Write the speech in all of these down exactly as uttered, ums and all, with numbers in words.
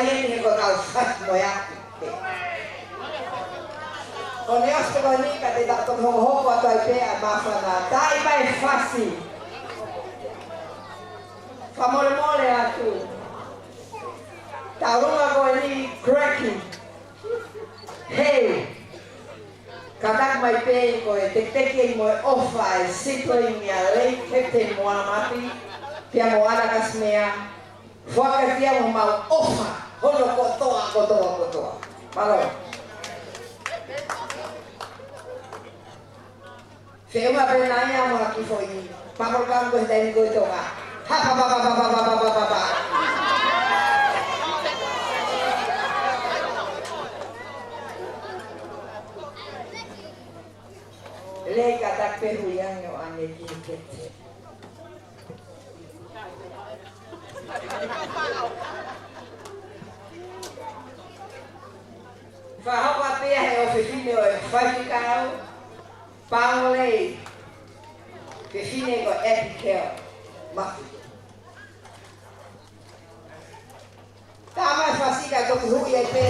Heni he ko e kau fasi mo ia. Ko ʻene ʻosi ko eni ka te ta toki hokohoko atu ai pē ʻa e māfana. Taʻi mai fasi. Fakamolemole atu. Taulunga ko eni Cracky. Hei. Kātaki mai pē ko e tekiteki mo e ʻofa ʻa e sibling ʻa e late Captain Moana Mafi, pea mo Ana Kasimea, foaki atu ia mo homau ʻofa, hono kotoa, kotoa, kotoa. Mālō. Feʻunga pē nai ia mo ha kiʻi foʻi paparokamu ko e taimi ko ē ʻi Tonga. Ha, pa, pa, pa. Lei kātaki pē hui ange ʻo ʻange ki he kete. Fakahoko atu pē ia he ʻofefine ʻo e faifekau, Paolo Lei, fefine ko Abigail Mafi. Tama e fasi ka toki huʻi ai pē.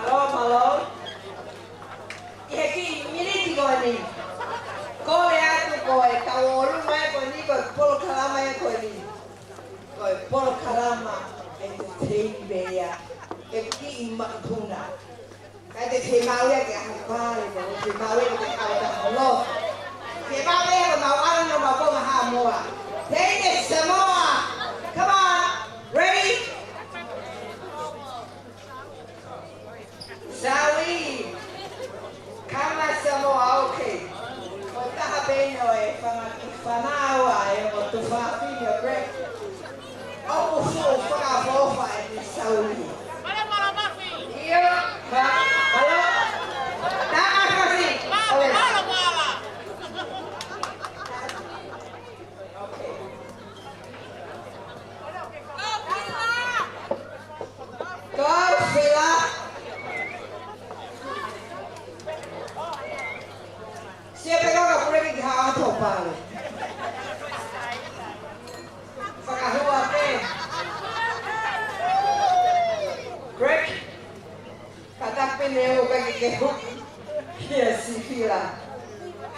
Mālō, mālō. ʻI he kiʻi miniti ko eni, kole atu ko e tau ʻolunga ē ko eni, ko e polokalama ē ko eni. Ko e polokalama ʻe te teini pē ia, ʻe kiʻi makapuna. Kae te te maʻu ia ke ʻaho pale, ko te maʻu ia ke te ʻaho ta holo. Te maʻu ia ke mau ʻalu no mau konga Haʻamoa. Teini Samoa. Come on. Ready? Saui, kama Samoa, okay. Ko e taha pē eni ʻo e fanga kiʻi fānau ʻa e ongo tuofāfine ʻo Greg. ʻOku fuʻu fakaʻofoʻofa eni Saui. ʻIo, ka, halo. Taʻa kasi, ʻo le. Okay. Go, Fila. Sio pē ka Greg ki ha ʻaho pale. Fakahua pē. Greg. Kātaki pē ne u ka ke ke huki kia Sifila.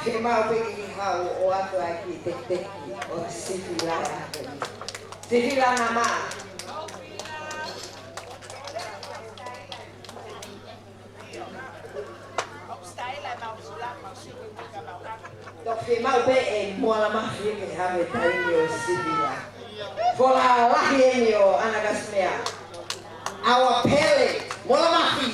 Ke mau pē ke ke hau ʻo ʻoatu ʻa e kiʻi tekiteki ʻo Sifila ʻa ke. Sifila na ma. Toki mau pē ʻe Moala Mafi ke hame taimi ʻo Sifila. Fola lahi eni ʻo ʻAna Kasimea. ʻAua Pele, Moala Mafi.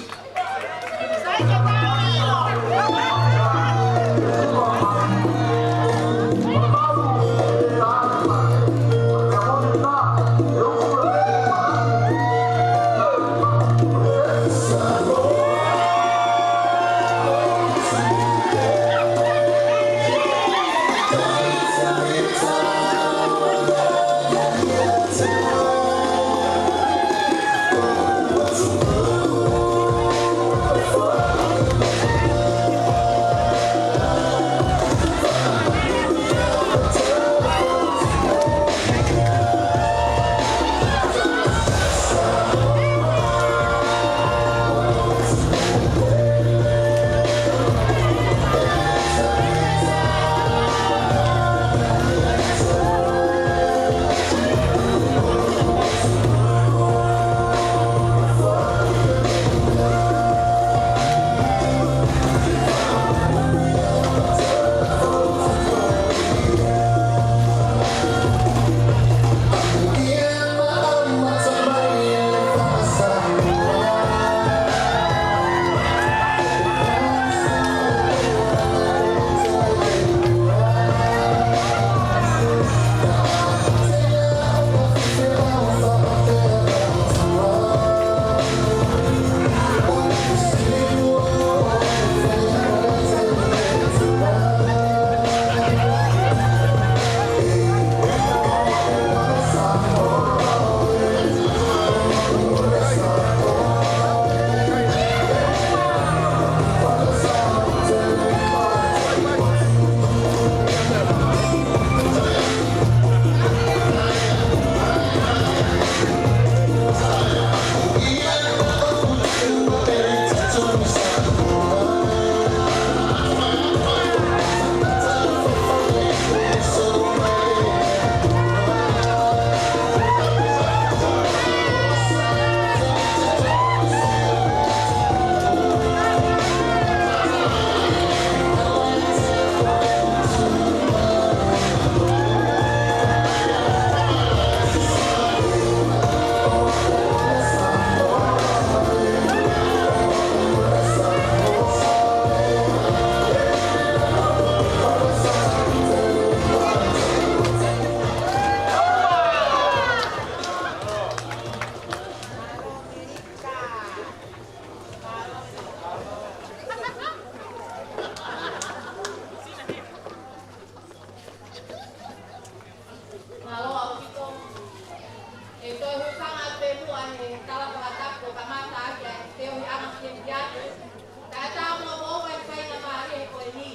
Ko e tala fakatapu kuo kamata ʻaki ʻa e feohiʻanga fiefia atu. Kae ʻatā muʻa ʻo ʻoua ʻe faingamālie ko eni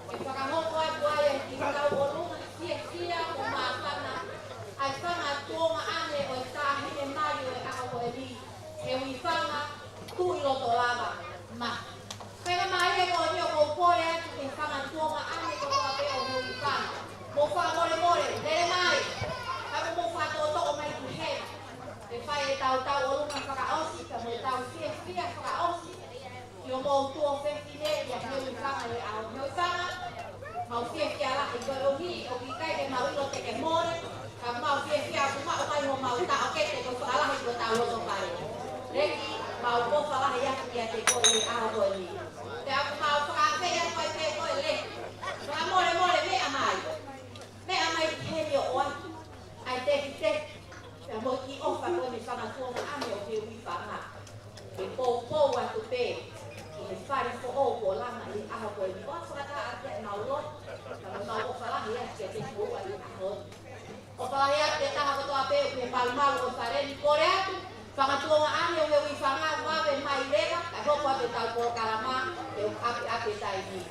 ke fakahoko atu ai ʻa e kiʻi tauʻolunga fiefia mo māfana ʻa e fanga tuongaʻane ʻo e taʻahine mali ʻo e ʻaho ko eni, Heuifanga Tuʻilotolava Mafi. Faingamālie ko eni ʻoku ou kole atu ki he fanga tuongaʻane kotoa pē ʻo Heuifanga, mou fakamolemole, lele mai, kae mou fakatoʻotoʻo mai ki heni. Ke fai ʻetau tauʻolunga fakaʻosi, kae mo ʻetau fiefia fakaʻosi ki homou tuofefine ʻia Heuifanga he ʻaho ni. Heuifanga, mau fiefia lahi koeʻuhi ʻoku ʻikai ke mau ʻilo te ke mole, ka mau fiefia ʻoku maʻu mai homau taʻokete ko e fakalahi ki hotau loto pale. Leki, mau ʻofa lahi atu kiate koe he ʻaho ko eni. Pea ʻoku mau fakaafeʻi atu ai pē koe, Leki, fakamolemole, meʻa mai. Meʻa mai ki heni ʻo ʻoatu ʻa e tekiteki pea mo e kiʻi ʻofa ko eni ki he fanga tuongaʻane ʻo Heuifanga. Ke poupou atu pē ki he fale foʻou kuo langa ʻi he ʻaho ko eni. ʻOatu fakataha ʻaki ʻemau lotu, pea mo ʻemau ʻofa lahi atu kiate kimoua ʻi he ʻaho ni. ʻOfa lahi atu ki he taha kotoa pē ʻi he malumalu ʻo e fale ni. Kole atu, fanga tuongaʻane ʻo Heuifanga, vave mai leva, kae hoko atu ʻetau polokalama, ʻe ʻapiʻapi e taimi.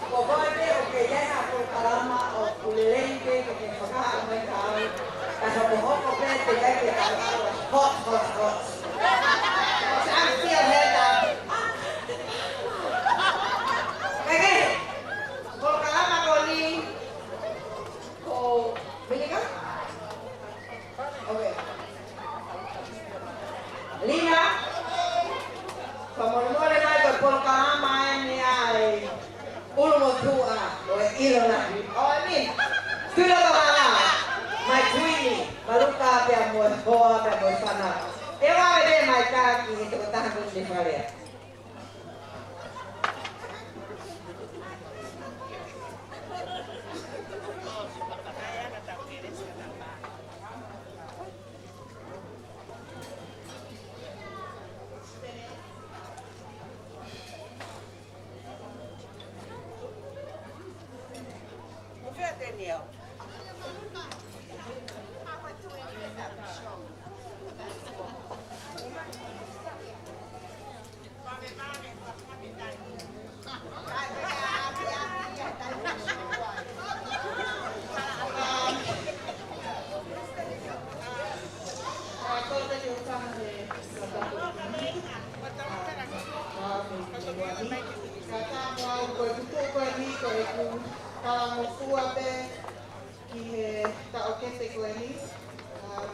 Ko koe pē ʻoku ke ʻi ai ha polokalama ʻoku lelei pē ke ke fakahā mai kiate au. Ka hokohoko pē te ke ʻai ke tau ʻalu hot, hot, hot. What's up, feel head up? Kae kehe, Hoa pea mo e fānau. ʻE vave mai ka ki he tokotaha ko eni ʻi he fale. Ka tā mo au ko e kutu ko eni ko ʻeku talangofua pē ki he taʻokete ko eni. Um,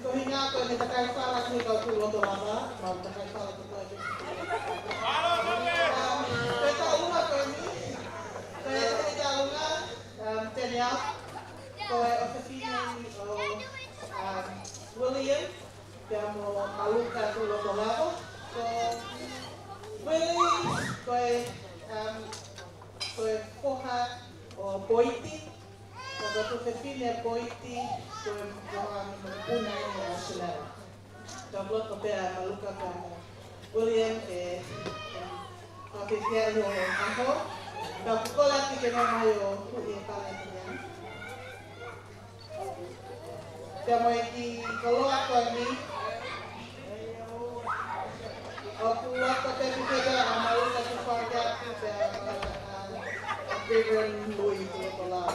ko e ʻuhinga ko e meʻa takai fala ki he kau tuʻu loto lava, mau takai fala ki he kau tuʻu loto lava. Um, ko e taʻu ua ko eni, ko e taʻu taʻu ua, um, Danielle, ko e ʻofefine ʻo, um, William, pea mo Maluka tuʻu loto lava. Ko Willie, ko e, um, ko e foha ʻo Poiti, ko e tuofefine ʻo Poiti, ko e foha ʻo Mokopuna ʻi ʻAositelēlia. Ka ʻoku loto pē ʻa Maluka pea mo William ʻi he, ʻi he ʻapiako ʻi he ʻaho. Ka ʻoku kole atu ke nau mai ʻo huʻi e pale atu ia. Pea mo e kiʻi koloa ko eni. ʻOku loto pē ki he pea ʻa Maluka ke fai atu pea ʻa, ʻa, ʻa Reverend Louis ko e koloa.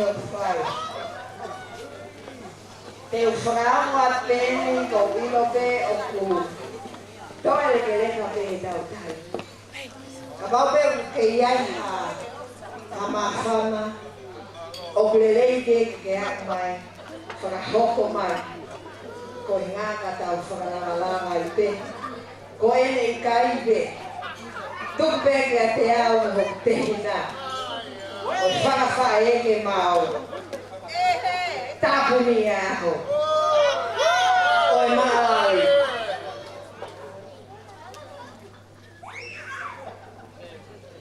ʻOku fai. Te u fakaongo atu pē eni, ʻoku ou ʻilo pē ʻoku toe lekeleka pē ʻetau taimi. Kapau pē ʻoku kei ʻi ai ha, ha māfana, ʻoku lelei ke ke aʻu mai, fakahoko mai. Ko e ʻuhinga ka tau fakalakalaka ai pē. Ko ʻene ʻikai pē. Tuku pē kiate au mo hoku tehina. ʻO fakafaʻēkē maʻu. Tāpuni ʻa e ʻaho. ʻOi mālō.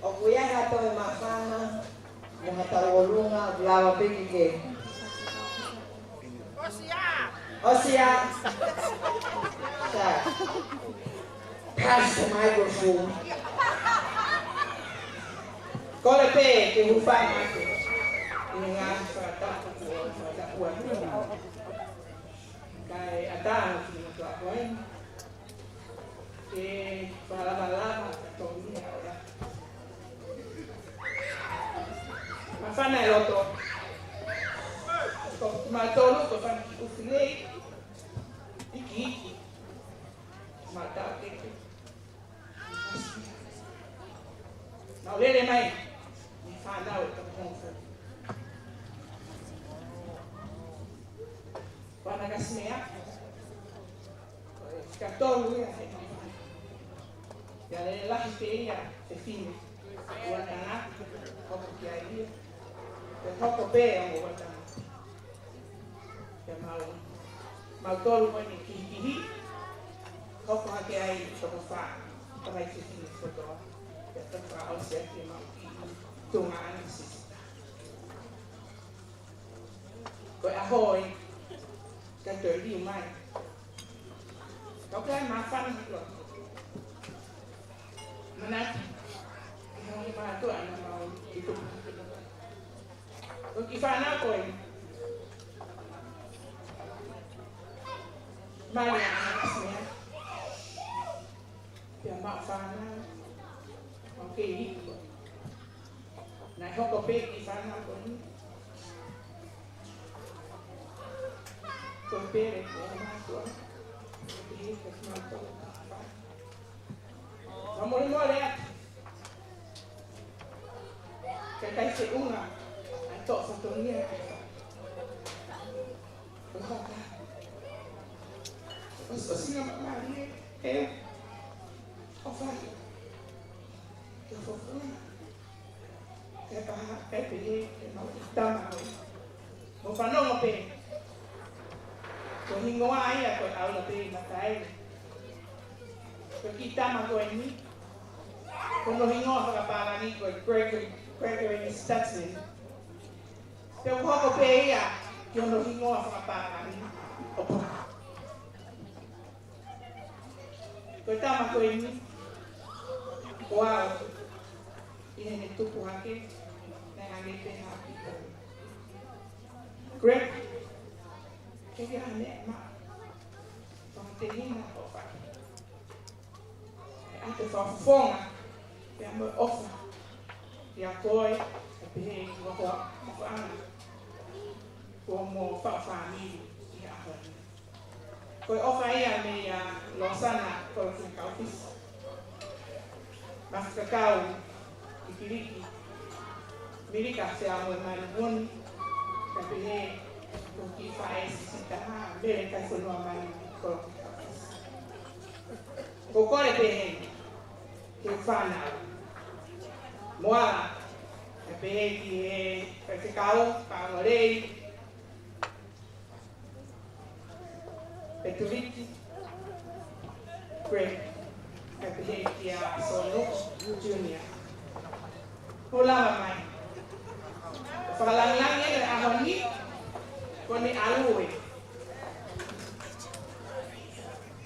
ʻOku ʻi ai ha toe māfana, mo ha tauʻolunga, ʻoku lava pē ke ke. ʻOsi ā! Sa. Pass the microphone. Kole pē ke hūfanga atu. ʻI he ngaahi fakatapu kuo fakatapu atu. Kae ʻatā ʻa e fili matuʻa ko eni. Ke fakalakalaka ka tōmia ʻo ia. Māfana e loto. Ko kimautolu ko e fanga kiʻi ʻufi lei. Ikiiki. Mātā keke. Nau lele mai. Ni fānau e tau hongofulu. Ko ʻAna Kasimea. Ko e fika tolu ia he mafai. Pea lele lahi pē ia fefine. Ua tangata, hoko ki ai ia. Pea hoko pē ongo ua tangata. Pea mau, mautolu mo ʻene kihikihi. Hoko hake ai toko fā, tamai fefine kotoa. Pea toko fā ʻosi ake mau ki Tonga ʻAna Sisitā. Ko e ʻaho ē, ka toe liu mai. Kau ka māfana ʻi loto. Manatu, ʻi he ongo mātuʻa naʻa mau ʻi tupu. Ko e kiʻi fānau ko ē. Mali ʻa ʻAna Kasimea. Pea maʻu fānau, maʻu kei iku. Naʻe hoko pē kiʻi fānau ko eni. Ko e pele ko ē ʻa mātuʻa. Ko e pele ko ē ʻa mātuʻa. Ka molemole atu. Ka kai se unga, ʻa e toʻo fatongia. Ko e haka. ʻOsi, ʻosi ngā ma-, mali ē, ē. ʻOfa. Ke fofona. Ke paha, ke pehē, ke mau ki tama au. Mo fanongo pē. Ko e hingoa ia ko e ʻAula pē ʻi Mataele. Ko e kiʻi tama ko eni. Ko hono hingoa fakapālangi ko e Gregory, Gregory Stutzman. Pea u hoko pē ia ki hono hingoa fakapālangi ʻo Poka. Ko e tama ko eni, ko au, ʻi heʻene tupu hake, naʻe hangē pē ha pito. Greg, ke ke hane ma, fakatehina ʻo fai. ʻA e fakafofonga, pea mo e ʻofa, ʻia koe, ʻa e pehē ki ho hoa, mo ho ʻana, ko mo fa-, fāmili, ʻi he ʻaho ni. Ko e ʻofa ia meia Losana Kolofina Kaufisi. Masikakau Ikiliki. Milika Seamoe Malimuni. Ka pehē ko e kiʻi faʻē siʻisiʻi taha, Mele Kaifonua Malimuni Kolofina Kaufisi. Ko e kole pehē ki he fānau. Moala, ka pehē ki he faifekau, Pangolei, Petuliki, Greg, ka pehē kia Sono Junior. Hola mai. Fakalangilangi e ʻaho ni, ko ʻene ʻalu ē.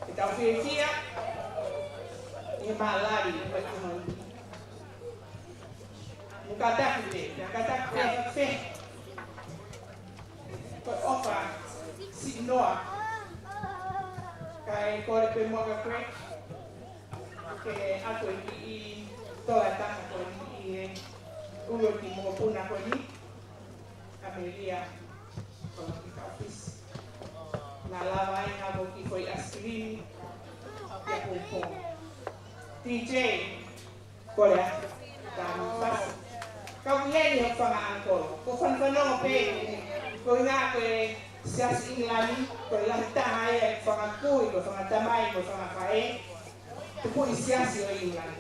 Ke tau fiefia, ʻi he mālali ʻo e ʻaho ni. Mo kātaki pē, pea kātaki pē, pē. Ko e ʻofa siʻi noa. Kae kole pē muʻa kia Greg ke ʻatu e kiʻi tola taha ko eni ʻi he ʻulu ki he mokopuna ko eni. Ka Melia, ko e kiʻi kapisi. Naʻa lava ai ha mo e kiʻi foʻi ʻaisikilimi ia pongipongi. T J, kole atu, tā mai fasi. Kau ki heni hoku fanga ʻangikolo. Ko e fanga fanongo pē, ko e ʻuhinga ko e Siasi ʻIngilani, ko e lahi taha ia e fanga kui, ko e fanga tamai, ko e fanga faʻē. Tupu ʻi he Siasi ʻo ʻIngilani.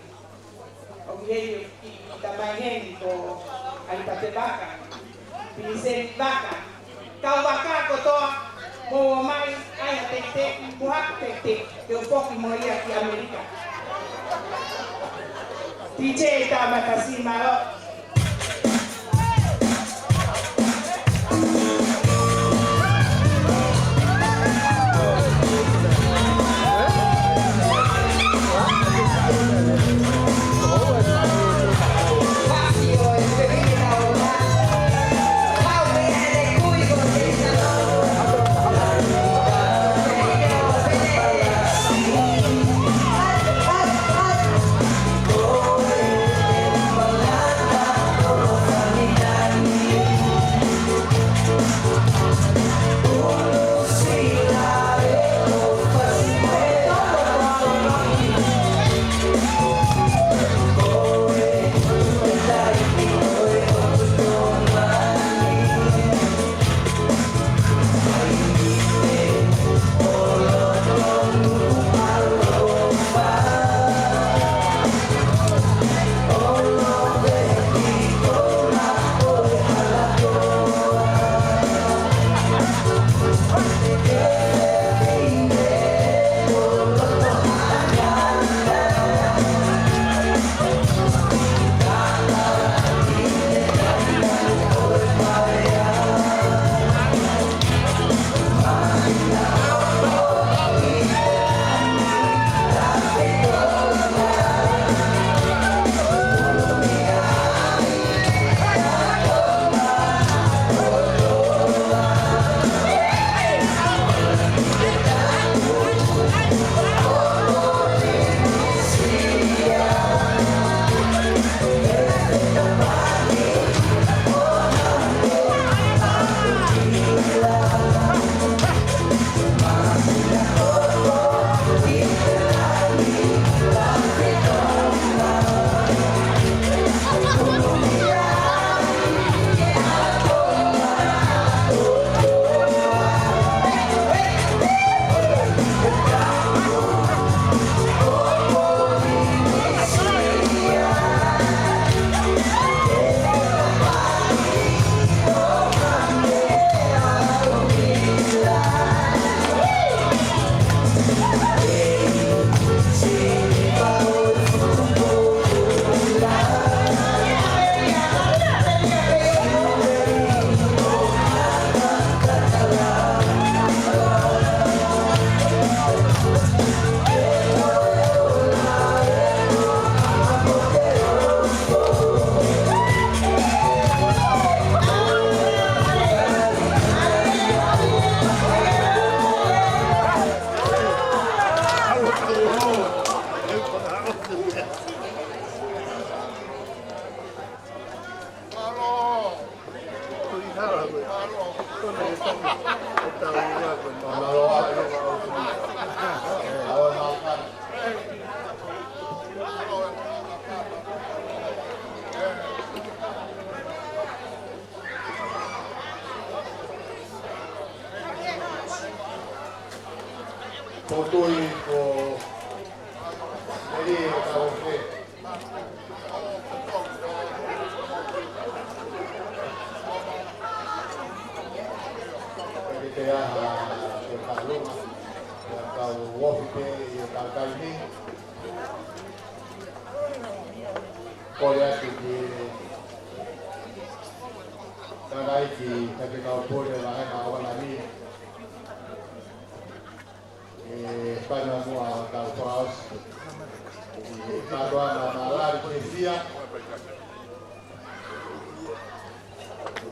ʻOku ʻi heni ʻi, ʻi tamai heni ko ʻAlipate Vaka, Piniseni Vaka, kau Vaka kotoa, mou ō mai, ʻai ha tekiteki, mo haku tekiteki, ke u foki mo ia ki ʻAmelika. T J, tā mai fasi, mālō. Ko tui ko Eli o tau fe. Pea ke te aha ke kalunga, pea kau ofi pē ʻi he kau taimi. Kole atu ki he tangataʻeiki Takitaupule Vahenga ʻAvanani. ʻE fana mua ʻo tau fakaʻosi. ʻE kātoa na mālali ke fia.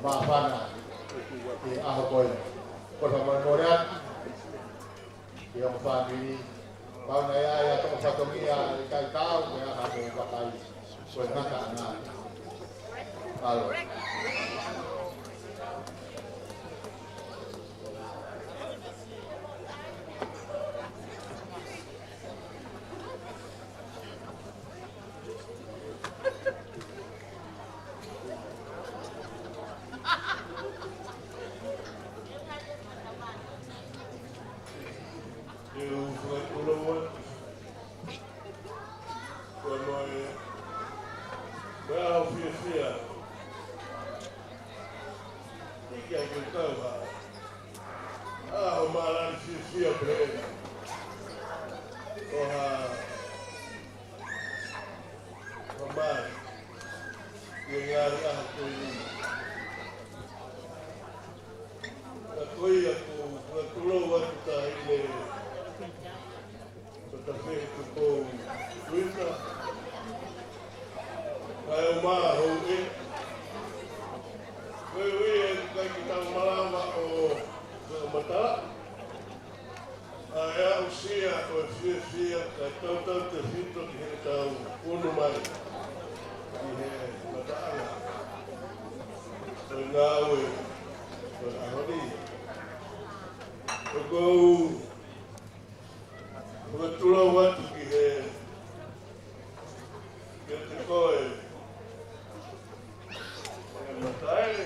Māfana ʻi he ʻaho ko eni. Ko e fakamolemole atu ki hoʻo fāmili. Pau naʻe ʻi ai ha toko fatongia ʻikai taau, ko e ʻaho ko e vakai. Ko e ngata ʻana. Mālō. Ka ko ia ʻoku ou fakatulou atu Taʻahine Tatafe Tupou Tuita, kae ʻumaʻā houʻeiki. Ko e ui e kai ki tau malava ʻo fakamatala. ʻA e aʻusia ko e fiefia kae tautautefito ki heʻetau unu mai ʻi he mataʻanga ʻo e ngāue ʻo e ʻaho ni. ʻOku ou fakatulou atu ki he, kiate koe, ʻe Mataele,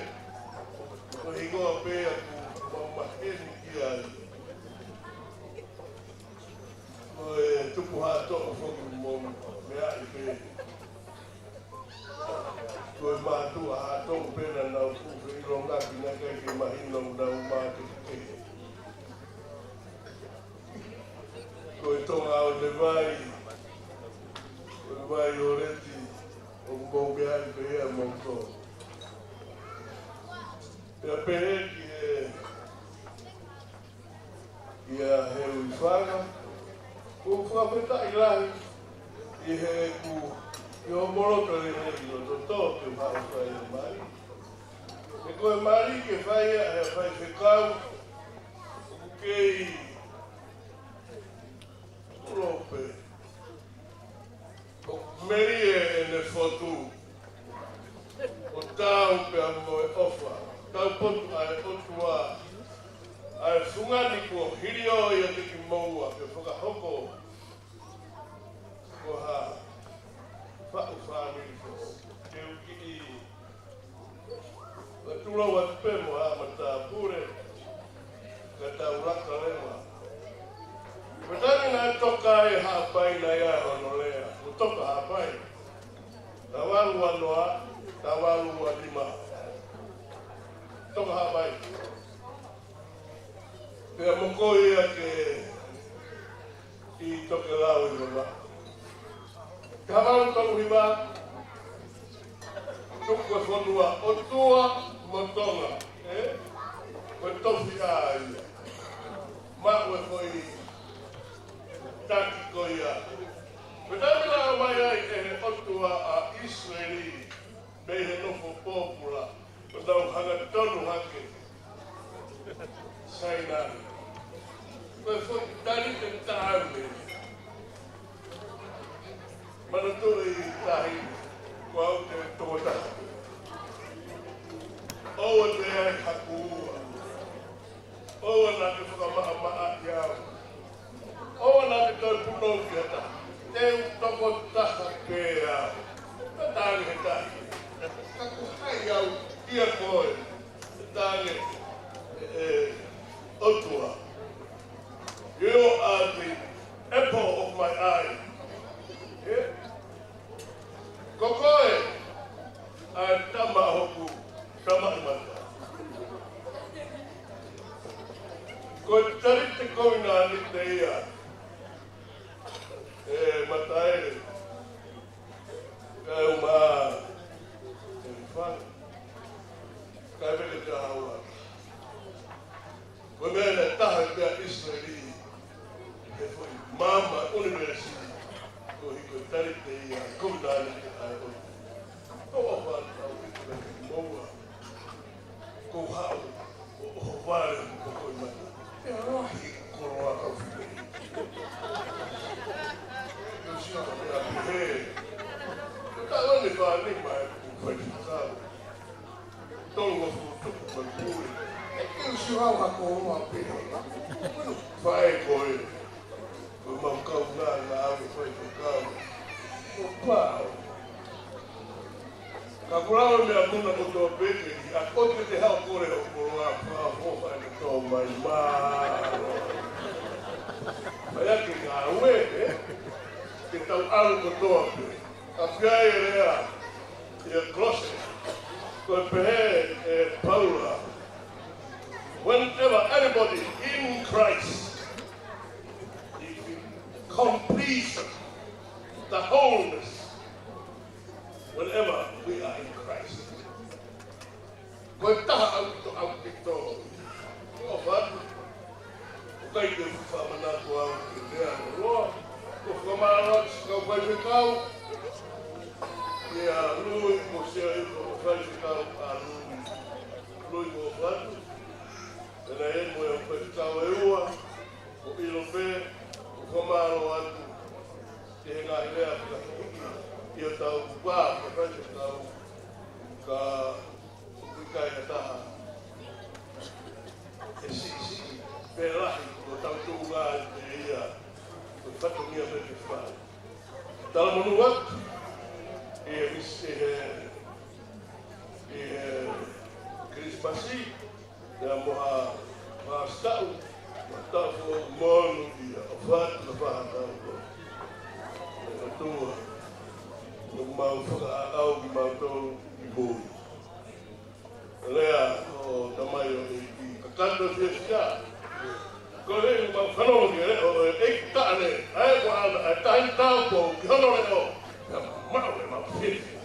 ko e hingoa pē ʻoku mau maheni ki ai. Ko e tupu haʻatoʻo foki mo meaʻi pē. Ko e mātuʻa haʻatoʻo pē naʻa nau fuʻu feʻilongaki naʻe ʻikai ke mahino ʻoku nau mātuʻa kehe. Ko e tonga ʻo e vai, ko e vai ʻo Leti, ʻoku mou meaʻi pē ia moutolu. Pea pehē ki he, ia he uifanga, ʻoku ou fakafetaʻi lahi ʻi heʻeku, ʻi hoʻomou loto lelei ʻi loto tō ke u haʻu ʻo fai e mali. He ko e mali ke fai ʻe he faifekau, ʻoku kei tulo pē. ʻOku melie ʻene fotu. ʻO tau pea mo e ʻofa. Taupotu ʻa e ʻOtua. ʻA e fungani kuo hilio ʻiate kimoua ke fakahoko. Ko ha faʻu fāmili ko. Ke u kiʻi Ka tulou atu pē mo ha matāpule, ka tau laka leva. Ko e taimi naʻe toka ai Haʻapai naʻe ʻi ai hono lea, kuo toka Haʻapai. Taʻu valu ua noa, taʻu valu ua nima. Toka Haʻapai. Pea mokoi ia ke ʻi Tokelau ʻi Vavaʻu. Taʻu valu tolu hiva, tuku e fonua ʻOtua mo Tonga, ē? Ko e tofiʻa ia. Maʻu e foʻi taki ko ia. Ko e taimi naʻe ʻomai ai ʻe he ʻOtua ʻa ʻIsileli mei he nofo pōpula, ʻo nau hangatonu hake. Sainari. Ko e foʻi talite taʻau ē. Manatuʻi Taʻahine, ko au te tokotaha. ʻOua te ai haku ua. ʻOua naʻa ke fakamaʻamaʻaʻi au. ʻOua naʻa ke toe punou ki ha taha. Te u tokotaha pē au. Ka tangi he tahi. Ka ko hai au ia koe. Tangi, ē, ē, ʻOtua. You are the apple of my eye. Ē? Ko koe, ʻa e tama hoku tamaʻimata. Ko e talite kovinānite ia, ē, Mataele. Kae ʻumaʻā e fanga. Kae pehē te aua. Ko e meʻa naʻe taha pē ʻa ʻIsileli he foʻi maama ʻunivēsi, koeʻuhi ko e talite ia kovinānite ʻa e ʻOtua. Ko ʻofa atu au ki he moua. Ko haʻu ʻo ʻohovale mo ko e mata. Pea lahi koloa kau fifili. Ko e sio ha meʻa pehē. Ko e taʻu ʻe fā nima ʻeku faifekau. Tolungofulu tupu mai pule. ʻE ke u sio au ha koloa pehē. Faʻē koe. Ko e mau kaunanga ʻa e faifekau. Ko pau. Ka kuo lau e meʻa muna kotoa pē ke ʻi, ʻa ko te te hao kole ʻo koloa fakaʻofoʻofa ʻe ke tō mai mā. Mai ake ngāue, ē? Ke tau ʻalu kotoa pē. Ka fia e lea, ʻi he Kolose. Ko e pehē ʻe Paula. Whenever anybody in Christ, the completion, the wholeness, whenever we are in Christ. Ko e taha ʻaupito, ʻaupito. ʻOfa atu. ʻOku ʻikai ke u fakamanatu au ke lea loloa. Ko e fakamālō atu siʻi kau faifekau. Kia Lui, ko Sio, ko e faifekau ʻa Lui. Lui, ko ʻofa atu. Pea mo e faifekau ʻe ua, ko ʻIlo pē, ko e fakamālō atu. Ke he ngaahi lea fakahikiʻi ʻi hotau vā fakafaifekau, ka ʻoku ʻikai ha taha ʻe siʻisiʻi pe lahi ko hotau tuʻunga ʻe ia, ko e fatongia pē ke fai. Talamonū atu ʻi he misi, ʻi he, ʻi he Kilisimasi, pea mo ha, ha taʻu, mo e taʻu foʻou, moʻoni ia, ʻofa atu, ka fai ha taʻu ko. ʻE ʻOtua, ʻoku mau fakaʻau kimautolu ki mui. Lea ʻo e tamaioʻeiki, kakato fiefia. Ko e leʻo ʻoku mau fanongo ki he leʻo ʻo e ʻeiki taʻane, ʻa e ko ana, ʻa e taʻahine tāupoʻou ki hono leʻo. Pea maʻu ʻemau fiefia.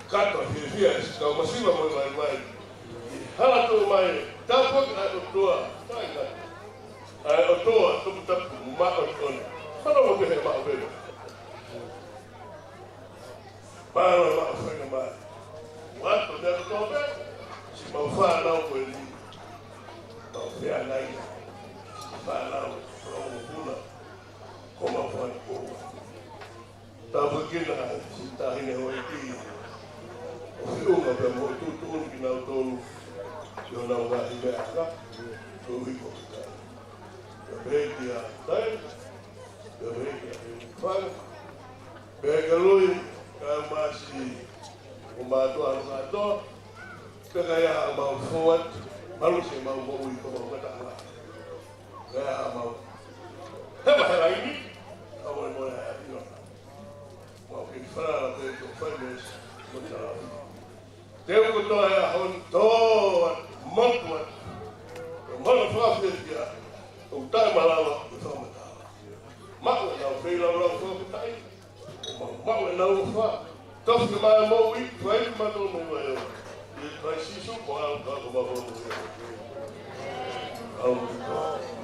Kakato fiefia siʻi kau masiva mo e vaivai. ʻI he hala tuʻu mai, tāpuaki ʻa e ʻOtua, taʻengata. ʻA e ʻOtua, toputapu, māʻoniʻoni. Fanongo pē he maʻu pē. Mālō e maʻu faingamālie. Ua to mea kotoa pē, siʻi mau fānau ko eni. Mau feangai. Fānau, fānau puna. Ko mau fānau ko ua. Tāpuekina siʻi taʻahine houʻeiki. ʻO feʻunga pea mo tuʻutuʻuni kinautolu. ʻI honau ngaahi meʻa ʻaka. Ko e ʻuhi ko e kai. Pea pehē kia Tai. Pea pehē kia Fanga. Pea kia Lui, kae ʻumaʻā siʻi ʻo mātuʻa ʻa mātuʻa. Pea ka ʻi ai haʻamau fou atu, malu siʻemau moʻui ko mau ngataʻanga. Ka ʻi ai haʻamau hema he laini, ka molemole ʻa e ʻAfiona. Mau kei falala pē ki he fai mei he moʻui talaʻofa. Te u kotoa e ʻaho ni, tō atu, motu atu. Ko e mana fakafiefia, ʻoku taʻemalava, ʻoku fakamatala. Maʻu ʻenau feilaulau fakafetaʻi. Maʻu ʻenau ʻofa. Tofi mai moʻui, fai mai tō mai vai ʻo. ʻI he Kalaisi Sīsū, ko au ka ko mau moʻui. Au.